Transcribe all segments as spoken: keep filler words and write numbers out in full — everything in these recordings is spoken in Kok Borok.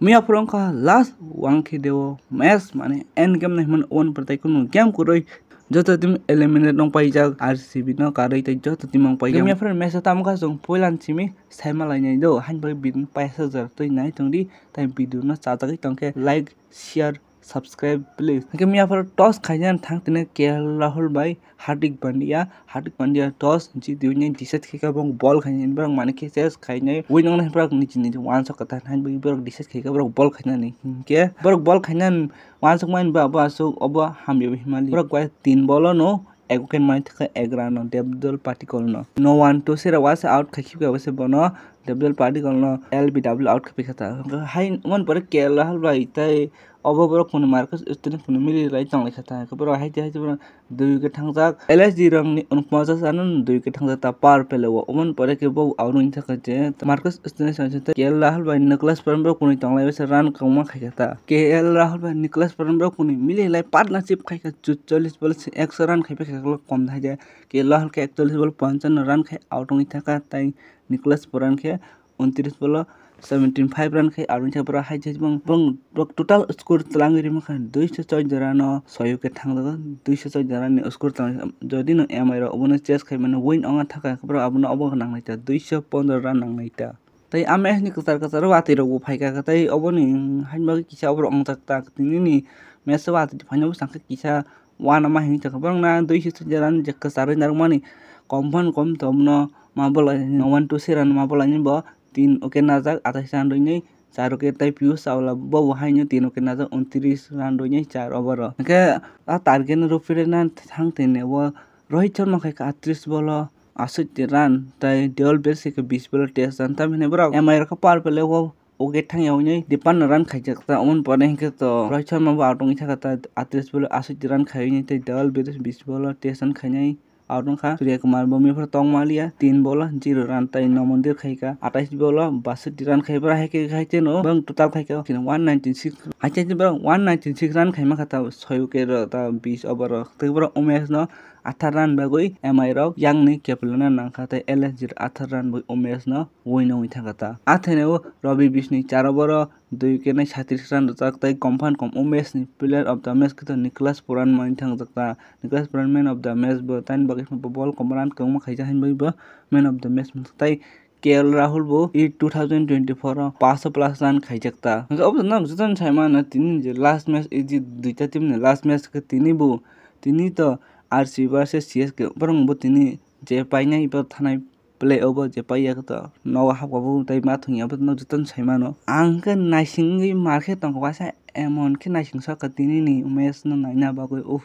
Miya phuru wngkha last wngkhe deo match, mane end game nai hwnmano, one pore tei kunu game kwrwi joto team eliminate wng paijak, R C B no karwi tei joto team wng paijak. Miya phuru match o tamo kha chwng puila simi saima lainai do, hain bagwi video no paisa jar twi nai tongdi, tei video no chajagwi tongkhe like, share, subscribe please. Hwnkhe miya phuru toss khaina thang tini K L Rahul bai Hardik Pandya, Hardik Pandya toss jitwi decide khaikha borok ball khainai, borok mani khe chase khainai, win wngnai borok niji niji uansuk kwtal hai bagwi borok decide khaikha borok ball khainani. Hinkhe borok ball khainani uansukmani ba bo aswk obo hamya bo himali. Borok bai tin ball o no ek wicket mai thangkha ek run o Devdutt Padikkal no. No one two sera wasa out khai khibka wasa bono Devdutt Padikkal no L B W out khai kha ta. Hai mon pore K L Rahul bai tei obo borok kunu Marcus Stoinis kunu mili lai tong lai kha ta. Borok hai hai borok dui wicket thangjak. L S G rok ni unpojak ano dui wicket thangjak ta power play o. Omo ni pore khe bo out wngwi thangkha je Marcus Stoinis hai tei K L Rahul bai Nicholas Pooran borok kunu tong lai wasa run kwbangma khai kha ta. K L Rahul bai Nicholas Pooran borok kunu mili lai partnership khai kha, chutchollis ball ekso run khai kha, kom thai je. K L Rahul khe ekchollis ball ponchano run khai out wngwi thangkha, tei Nicholas Pooran khe untris ball o seventy five run khai out wngwi thangkha. Borok hai je bong, bong, borok total score twlangwi rima kha duiso choi jora no soi wicket thangjago, duiso choi jora ni score twlang. Jodi no M I rok obono chase khai mano win wngna thangkha, borok abono obo nangnai ta, duiso pondro run nangnai ta. Tei a match ni kwchar kwcharo watwi rok bo phaikha, tei oboni haino bagwi kisa oborok wngjak ta, tini ni match o watwi phaina bwsang khe kisa uanama hinwi tongkha. Borok na duiso choi jora ni je kwcharwi narwkmani kom phan kom to obono ma bolai no one two sera no ma bolai ni bo tin wicket najak, atais run rwinwi char wicket, tei Piyush Chawla bo bo haino tin wicket najak, untris run rwinwi char over o. Hwnkhe a target no rwphirina thang tini o Rohit Sharma khai kha atris ball o aswk run, tei Dewal Beres khe bis ball o teis run, tamhinwi borok M I rok khe power play o wicket thangya hwnwi tipanno run khaijak ta, omo ni pore hinkhe to Rohit Sharma bo out wngwi thangkha ta, atris ball o aswk run khaiwi tei Dewal Beres bis ball o teis run khainai out wngkha. Surya Kumar bo miphra tongma liya, tin ball o zero run tei Nomondir khaikha, atais ball o baswk run khai, borok hai khe khai teno borok total khaikha one ninety six, hai khe borok one ninety six run khaima kha ta soi wicket o ta bis over o, tei borok Umesh no athar run bagwi M I rok yang ni kepilna nangkha tei L S G rok athar run bagwi Umesh no win wngwi thangkha ta. Athaino Ravi Bishnui char over o dui wicket nai saitris run rwjak tei kom phan kom Umesh ni player of the match khe to Nicholas Pooran wng thangjak ta. Nicholas Pooran man of the match bo, tamni bagwi bo ball kom run kwbangma khaijak, haino bagwi bo man of the match wngkha tei K L Rahul bo e two thousand twenty-four o paanch plus run khaijak ta. Hwnkhe obo no jotono sai mano tini je last match, e je duita team ni last match khe tini bo, tini to R C B versus C S K, borok bo tini je painai bo thanai play o bo je paiya khe to nogo hapkha bo tei ma thwngya bo no jotono sai mano. Ang khe naisingwi mar khe tongkha waisa, emon khe naising sokha tini ni match no naina bagwi, uff.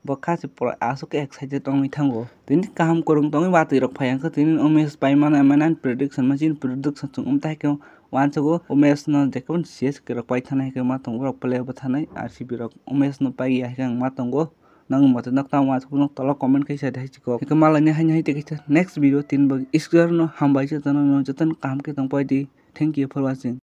Bo kha se pura aswk khe excited wngwi thango. Tini kaham kwrwng tongwi watwi rok phai hwnkhe tini Umesh pai mano, M I nine prediction ma chini prediction chwng wng tai khe uansugo Umesh no jekhe C S K rok pai thani hai khe ma tongo, borok play bo thanai R C B rok Umesh no pai ya hai khe ang ma tongo. Nang mate nok tamo uansuk nok tolo comment khe sa de hai chikok. Hwnkhe malai ni haini hai tei khe next video tini bo iskar no hambai se tono no jotono kaham khe tong pai di. Thank you for watching.